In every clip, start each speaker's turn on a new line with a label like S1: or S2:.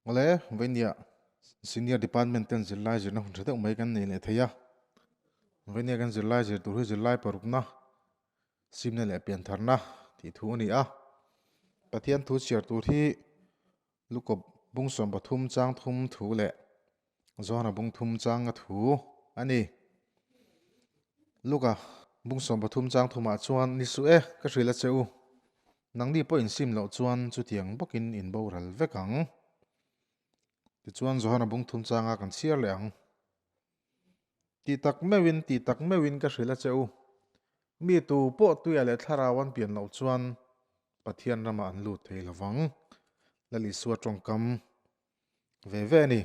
S1: Awle, Vainia Senior Department ten zirlai zirna hun tha deuh mai kan nei leh thei a. Vainia kan zirlai zir tur hi zirlai parukna, simna leh piantharna tih thu a ni a. Pathian thu chhiar tur hi Lukawp bung 13 chang thum thu leh Johana bung thum changa thu a ni. Luka bung 13 chang thumah chuan ni suh e, ka hrilh a che u. Nangni pawh insim loh chuan chutiang bawkin in boral vek ang. Tichuan Johana bung thum changa kan chhiar leh ang. Tih tak meuhin, tih tak meuhin ka hrilh a che u. Mi tu pawh tuia leh thlarau an pian loh chuan Pathian ramah an lut thei lovang. Lal Isua tawngkam ve ve a ni.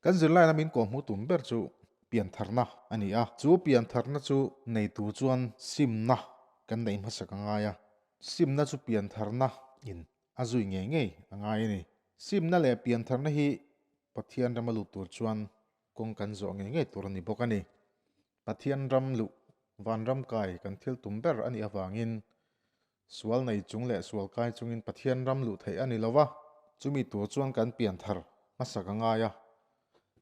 S1: Kan zirlaina min kawhhmuh tum ber chu piantharna a ni a. Chu piantharna chu neitu chuan simna kan neih hmasak a ngai a. Simna chu piantharna in a zui ngei ngei a ngai a ni. Simna leh piantharna hi Pathian rama lut tur chuan kawng kan zawh ngei ngei tur a ni bawk a ni. Pathian ram luh vanram kai kan thil tum ber a nih avangin sual nei chung leh sual kai chungin Pathian ram luh theih a ni lo va, chumi tur chuan kan pianthar hmasak a ngai a.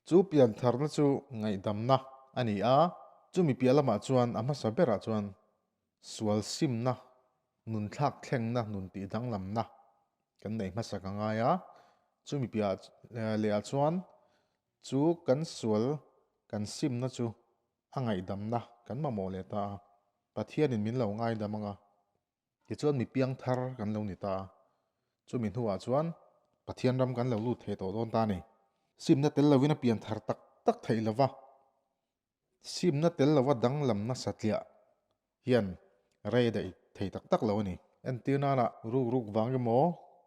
S1: Chu piantharna chu ngaihdamna a ni a, chumi piah lamah chuan a hmasa berah chuan sual simna, nun thlak thlengna, nun tih danglamna kan neih hmasak a ngai a. Chumi piah lehah chuan chu kan sual kan simna chu a ngaihdamna kan mamawh leh ta a, Pathianin min lo ngaidam anga, tichuan mi piang thar kan lo ni ta a, chumi hnuah chuan Pathian ram kan lo lut thei tawh dawn ta a ni. Simna tel lovin a pian thar tak tak theih lova, simna tel lova danglamna satliah hian rei a daih thei tak tak lo a ni. Entir nana ruk ruk vang emaw,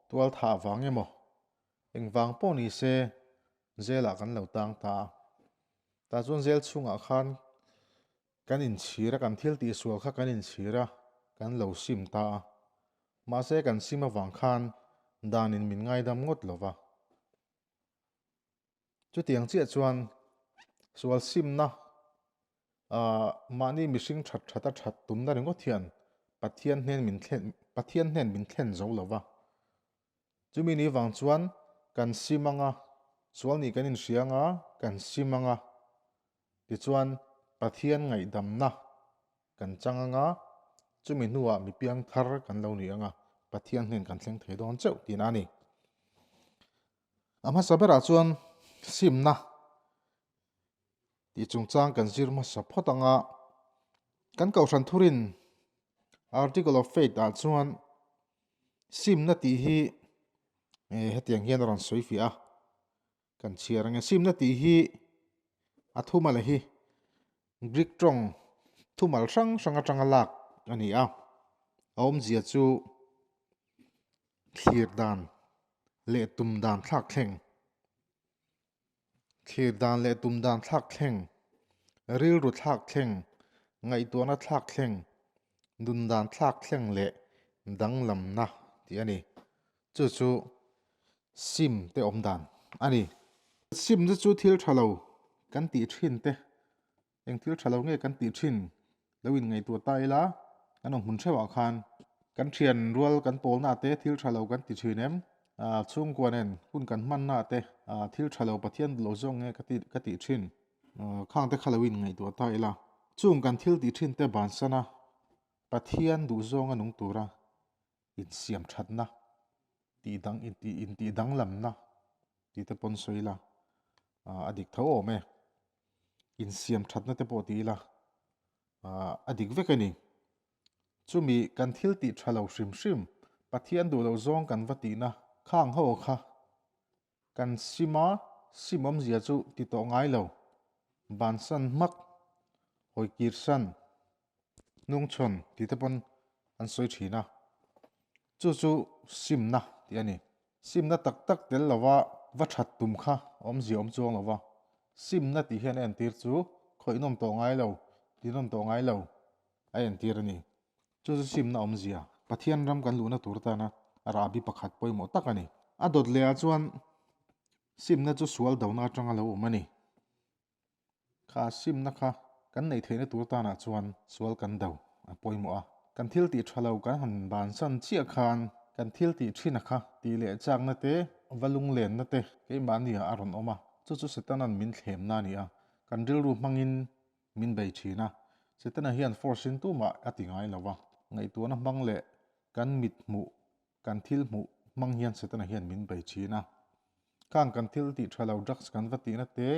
S1: tual thah vang emaw, engvang pawh ni se Zelah kan lo tang ta a. Tah chuan zel chhungah khan kan inchhir a, kan thil tihsual kha kan inchhir a, kan lo sim ta a. Mahse kan sim avang khan danin min ngaidam ngawt lo va. Chutiang chiah chuan sual simna ah mahni mihring that that a that tumna ringawt hian Pathian hnen min thlen Pathian hnen min thlen zo lo va. Chumi ni vang chuan kan sim anga, sual nih kan inhria anga, kan sim anga, tichuan Pathian ngaihdamna kan chang anga, chumi hnuah mi piang thar kan lo ni anga, Pathian hnen kan thleng thei dawn chauh tihna a ni. A hmasa berah chuan simna tih chungchang kan zir hmasa phawt anga, kan kohhran thurin Article of Faith ah chuan Simna tih hi hetiang hian a rawn sawi fiah a, kan chhiar ang e. Simna tih hi a thumal hi Greek tawng thumal hrang hrang atanga lak a ni a, a awmzia chu thlir dan leh tum dan thlak thleng, thlir dan leh tum dan thlak thleng, rilru thlak thleng, ngaihtuahna thlak thleng, nun dan thlak thleng leh danglamna tih a ni. Chu chu sim te awm dan a ni. Sim te chu thil tha lo kan tih thin te, eng thil tha lo nge kan tih thin lo in ngaihtuah ta ila kan awm hmun theuhah khan kan thian rual kan pawlna te thil tha lo kan ti thin em ah chhungkua nen hun kan hmanna te ah thil tha lo Pathian duh lo zawk nge ka ti ka tih thin ah khang te kha lo in ngaihtuah ta ila chung kan thil tih thin te bansan a Pathian duh zawnga nung tura insiam thatna tih dang intih intih danglamna tih te pawn sawi ila ah a dik tho awm e insiam thatna te pawh ti ila ah a dik vek a ni chumi kan thil tih tha lo hrim hrim Pathian duh loh zawng kan va tihna khang ho kha kan sim a sim awmzia chu ti tawh ngai lo bansan hmak hawi kir san hnungchhawn tih te pawn an sawi thin a chu chu simna tih a ni simna tak tak tel lova va that tum kha awmzia awm chuang lova simna tih hian a entir chu khawih nawm tawh ngai lo ti nawm tawh ngai lo a entir a ni chu chu simna awmzia Pathian ram kan luhna tur tana rahbi pakhat pawimawh tak a ni a dawt leh ah chuan simna chu sual dona atanga lo awm a ni. Kha simna kha kan neih theihna tur tanah chuan sual kan do a pawimawh a. Kan thil tih tha lo kan han bansan chiah khan kan thil tih thin a kha tih leh chakna te va lunglenna te keimahniah a rawn awm a, chu chu Setana'n min thlemna a ni a, kan rilru hmangin min bei thin a. Setana hian force in tumah a ti ngai lo va, ngaihtuahna hmang leh kan mit hmuh, kan thil hmuh hmang hian Setana hian min bei thin a. Khang kan thil tih tha lo drugs kan va tihna te,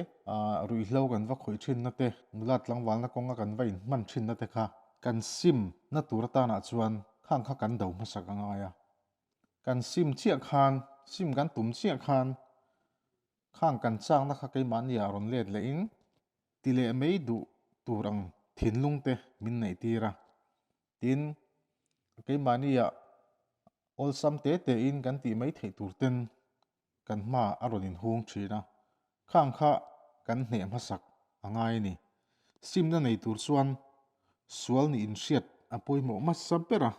S1: ruihhlo kan va khawih thinna te, nula tlangvalna kawnga kan va inhman thinna te kha kan sim na tur atanah chuan khang kha kan do hmasak a ngai a. Kan sim chiah khan, sim kan tum chiah khan khang kan chakna kha keimahni ah rawn let leh in ti leh mai duh tur ang thinlung te min neih tir a. Tin, keimahni ah awlsam te te in kan tih mai theih tur ten kan hma a rawn inhung thin a, khang kha kan hneh hmasak a ngai a ni. Simna nei tur chuan sual nih inhriat a pawimawh hmasa ber a,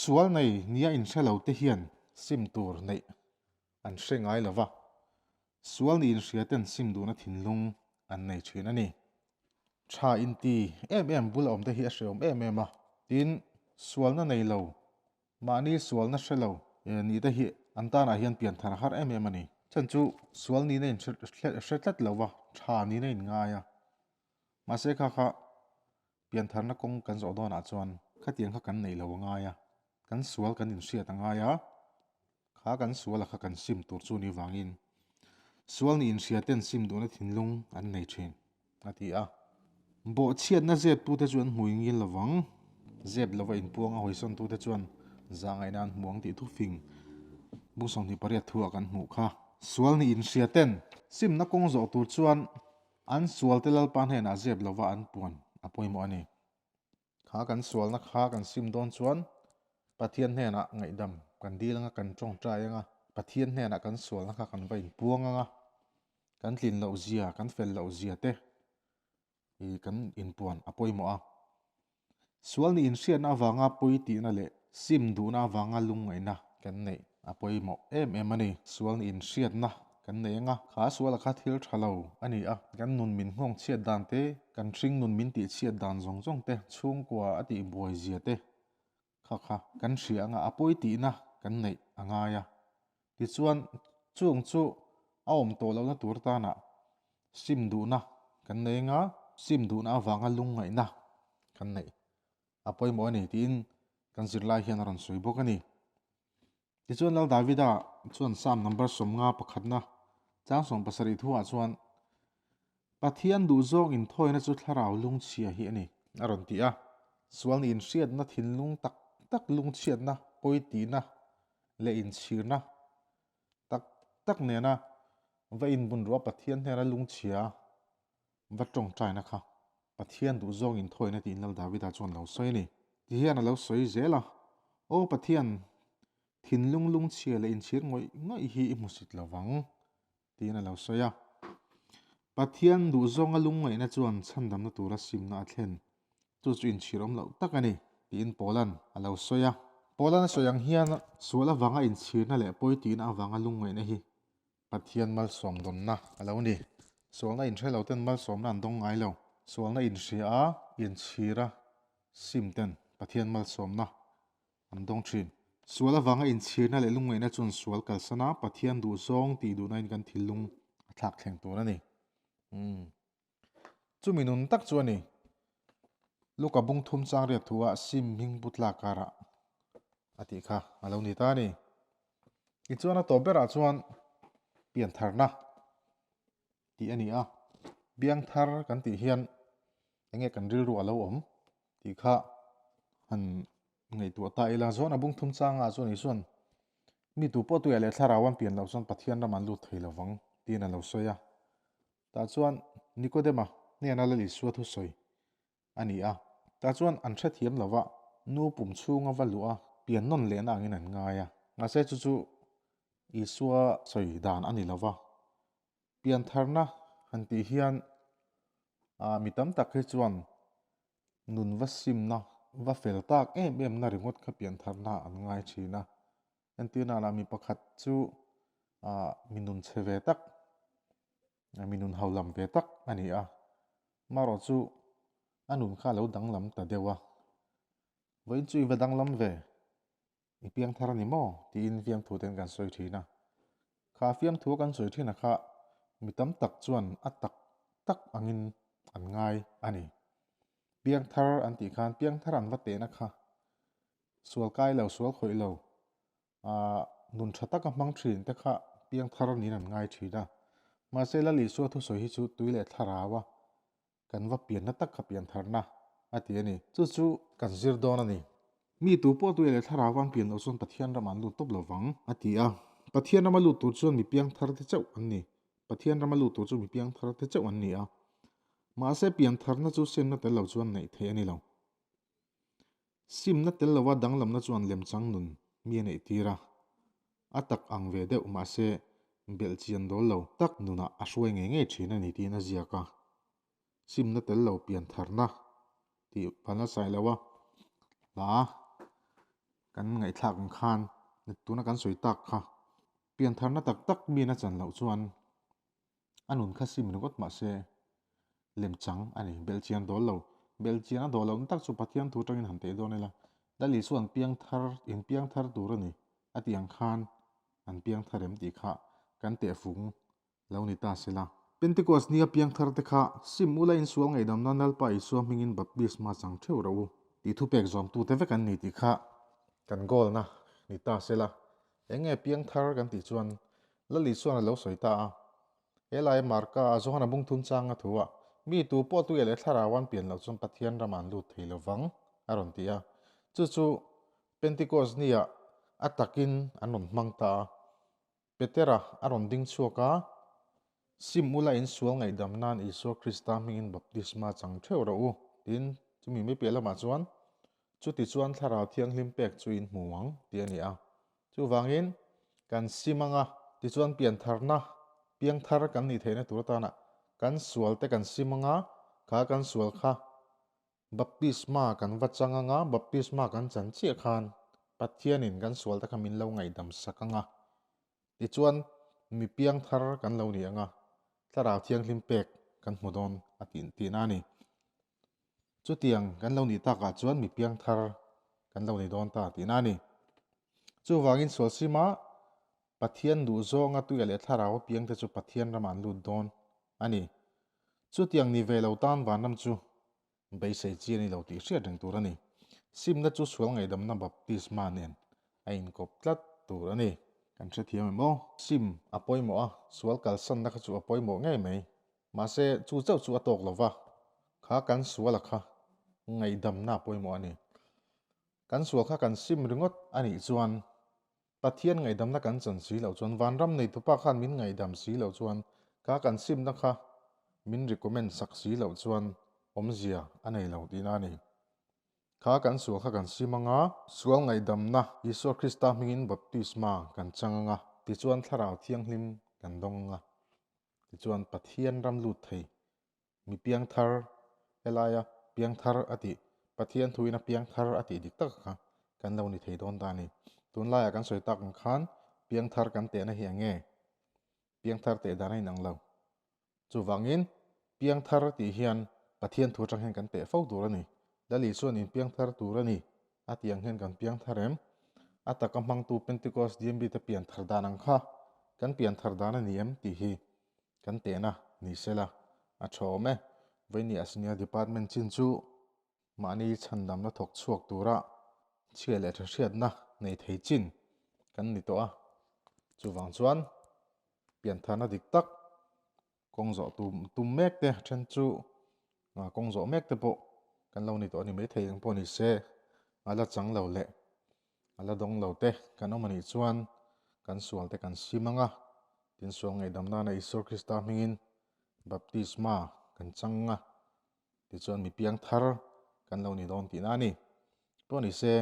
S1: sual nei nia inhre lo te hian sim tur neih an hre ngai lo va, sual nih inhria ten sim duhna thinlung an nei thin a ni. Tha inti em em bula awm te hi a hreawm em em a, tin sualna nei lo Mahni sualna hre lo nih te hi an tanah hian pian thar har em em a ni. Chhan chu sual nihna in hre tlat lo va, tha nihna in ngai a. Mahse kha kha pian tharna kawng kan zawh dawnah chuan khatiang kha kan neih lo a ngai a, kan sual kan inhriat a ngai a, kha kan suala kha kan sim tur chu ni vangin sual nih inhria ten sim duhna thinlung an nei thin. A ti a. Bawhchhiatna zeptute chu an hmui ngil lovang. Zep lova inpuang a hawisawntute chuan zahngaihna an hmu ang tih thufing bung 28 thuah kan hmuh kha. Sual nih inhria ten simna kawng zawh tur chuan an sualte Lalpa hnenah zep lova an puan a pawimawh a ni. Kha kan sualna kha kan sim dawn chuan Pathian hnenah ngaihdam kan dil anga kan tawngtai anga Pathian hnenah kan sualna kha kan va inpuang anga kan tlin loh zia kan fel loh zia te i kan inpuan a pawimawh a. Sual nih inhriatna avanga pawi tihna leh sim duhna avanga lungngaihna kan neih a pawimawh em em a ni. Sual nih inhriatna kan nei anga kha suala kha thil tha lo a ni a, kan nun min nghawng chhiat dan te, kan hring nun min tih chhiat dan zawng zawng te, chhungkua a tih buai zia te kha kha kan hria anga a pawi tihna kan neih a ngai a. Tichuan chung chu a awm tawh lohna tur tanah sim duhna kan nei anga sim duhna avanga lungngaihna kan neih a pawimawh a ni tiin kan zirlai hian a rawn sawi bawk a ni. Tichuan Lal Davida chuan Psalm number 50 pakhatna chang 17 thuah chuan Pathian duhzawng inthawina chu thlarau lungchhia hi a ni a rawn ti a. Sual nih inhriatna thinlung tak tak lungchhiatna, pawitihna leh inchhirna tak tak nena va inbunruah Pathian hnena lungchhia va tawngtaina kha Pathian duhzawng inthawina tiin Lal Davida chuan lo sawi a ni. Tihian a lo sawi zel a, Aw Pathian, thinlung lungchhia leh inchhir ngawih ngawih hi i hmusit lo vang, tiin a lo sawi a. Pathian duhzawnga lungngaihna chuan chhandamna tura simna a thlen, chu chu inchhir awm loh tak a ni, tiin Paula'n a lo sawi a. Paula'n a sawi ang hian sual avanga inchhirna leh pawitihna avanga lungngaihna hi Pathian malsawm dawnna a lo ni. Sualna inhre lo ten malsawmna an dawng ngai lo. Sualna inhria a, inchhir a, sim ten Pathian malsawmna an dawng thin. Sual avanga inchhirna leh lungngaihna chuan sual kalsan a, Pathian duhzawng tih duhnain kan thinlung a thlak thleng tur a ni. Umm. Chumi nun tak chu a ni. Luka bung thum chang riat thu ah sim hming pu tlak karah a tih kha a lo ni ta a ni. Tichuan a tawp berah chuan piantharna tih a ni a, biangthar kan tih hian enge kan rilru a lo awm tih kha han ngaihtuah ta ila. Zawn a bung thum changah chuan Isuan mi tu pawh tuiah leh thlarau an pian loh chuan Pathian ram an lut thei lovang tiin a lo sawi a. Tah chuan Nikodema hnena Lal Isua thusawi a ni a. Tah chuan an hrethiam lo va, nu pum chhunga va luh a, pian nawn lehna angin an ngai a. Mahse chu chu Isua sawi dan a ni lo va. Pian tharna han tih hian mi tam tak hi chuan nun va simna, va fel tak em emna ringawt kha pian tharna an ngai thin a. Entirna lah mi pakhat chu mi nun chhe ve tak, mi nun ho lam ve tak a ni a. Marawh chu a nun kha a lo danglam ta deuh a. Vawiin chu i va danglam ve, i piangthar a ni maw? tiin fiamthu ten kan sawi thin a. Kha fiamthu kan sawi thin a kha mi tam tak chuan a tak tak angin an ngai a ni. Piangthar an tih khan piangthar an va tehna kha sual kai lo, sual khawih lo, ah nun tha taka hmang thin te kha piangthar niin an ngai thin a. Mahse Lal Isua thusawi hi chu tui leh thlarau a kan va pianna tak kha piantharna a ti a ni. Chu chu kan zir dawn a ni. Mi tu pawh tui leh thlarau an pian loh chuan Pathian ramah an lut tawp lo vang a ti a. Pathian rama lut tur chuan mi piangthar te chauh an ni. Pathian rama lut tur chu mi piangthar te chauh an ni a. Mahse piantharna chu simna tel lo chuan neih theih a ni lo. Simna tel lova danglamna chuan lemchang nun mi a neih tir a. A tak ang ve deuh mahse belh chian dawl lo tak nunah a hruai ngei ngei thin a ni tiin a ziak a. Simna tel lo pian tharna tih van a saih lo a, hla kan ngaihthlak ang khan tuna kan sawi tak kha pian tharna tak tak miin a chan loh chuan a nun kha sim ringawt mahse lemchang a ni. Belhchian dawl lo, belhchian a dawl lohna tak chu Pathian thu atangin han teh dawn ila, Lal Isua an piang thar, in piang thar tur a ni a tih ang khan an piang thar em tih kha kan tehfung lo ni ta sela. Pentecost nia piang thar te kha sim ula insual ngaihdam nan Lalpa Isua hmingin baptisma chang theuh rawh u tih thupek zawmtute vek an ni tih kha kan goal-na ni ta sela. Eng nge piang thar kan tih chuan Lal Isuan a lo sawi ta a. He lai Marka a Johana bung thum changa thu ah, Mi tu pawh tuia leh thlarau an pian loh chuan Pathian ramah an lut thei lo vang, a rawn ti a. Chu chu Pentecost niah a takin an rawn hmang ta a. Petera a rawn ding chhuak a, Sim ula insual ngaihdam nan Isua Krista hmingin baptisma chang theuh rawh u, tiin chumi mai piah lamah chuan, Chuti chuan Thlarau Thianghlim pek chu in hmu ang, tih a ni a. Chuvangin, kan sim anga tichuan piantharna, piangthar kan nih theihna tur atana kan sualte kan sim anga, kha kan sual kha baptisma kan va chang anga, baptisma kan chan chiah khan Pathianin kan sualte kha min lo ngaihdam sak anga, tichuan mi piangthar kan lo ni anga, Thlarau Thianghlim pek kan hmu dawn a tihna a ni. Chutiang kan lo nih takah chuan mi piangthar kan lo ni dawn ta tihna a ni. Chuvangin sualsima Pathian duh zawnga tuia leh thlarau a piangte chu Pathian ramah an lut dawn a ni. Chutiang ni ve lo tan vanram chu beisei chi a ni lo tih hriat reng tur a ni. Simna chu sual ngaihdamna baptisma nen a inkawp tlat tur a ni. Kan hrethiam em aw? Sim a pawimawh a, sual kalsanna kha chu a pawimawh ngei mai. Mahse, chu chauh chu a tawk lo va, kha kan suala kha ngaihdamna a pawimawh a ni. Kan sual kha kan sim ringawt a nih chuan Pathian ngaihdamna kan chan si loh chuan, vanram neitupa khan min ngaihdam si loh chuan, kha kan simna kha min recommend sak si loh chuan awmzia a nei lo tihna a ni. Kha kan sual kha kan sim anga, sual ngaihdamna Isua Krista hmingin baptisma kan chang anga, tichuan Thlarau Thianghlim kan dawng anga. Tichuan Pathian ram lut thei mi piangthar helaia piangthar a tih Pathian thuin a piangthar a tih dik tak kha kan lo ni thei dawn ta a ni. Tunlaiah kan sawi tak ang khan piangthar kan tehna hi eng nge? Piangthar teh dan a inang lo. Chuvangin piangthar tih hian Pathian thu atang hian kan teh fo tur a ni. Lal Isuan inpiangthar tur a ni a tih ang hian kan piangthar em? A taka hmangtu Pentecost DMB te pianthar dan ang kha kan pianthar dan a ni em tih hi kan tehna ni sela a tha awm e. Vawiin Senior Department chin chu mahni chhandamna thawk chhuak tura chhia leh tha hriatna nei thei chin kan ni tawh a. Chuvang chuan piantharna dik tak kawng zawh tum tum mek te then chu kawng zawh mek te pawh kan lo ni tawh a ni maithei eng pawh ni se a la chang lo leh a la dawng lo te kan awm a nih chuan kan sual te kan sim ang a, tin sual ngaihdam nana Isua Krista hmingin baptisma kan chang a, tichuan mi piang thar kan lo ni dawn tihna a ni. Pawh ni se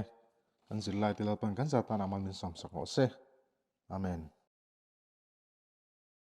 S1: kan zirlai te Lalpan kan zat tan amal min sawmsak rawh se. Amen.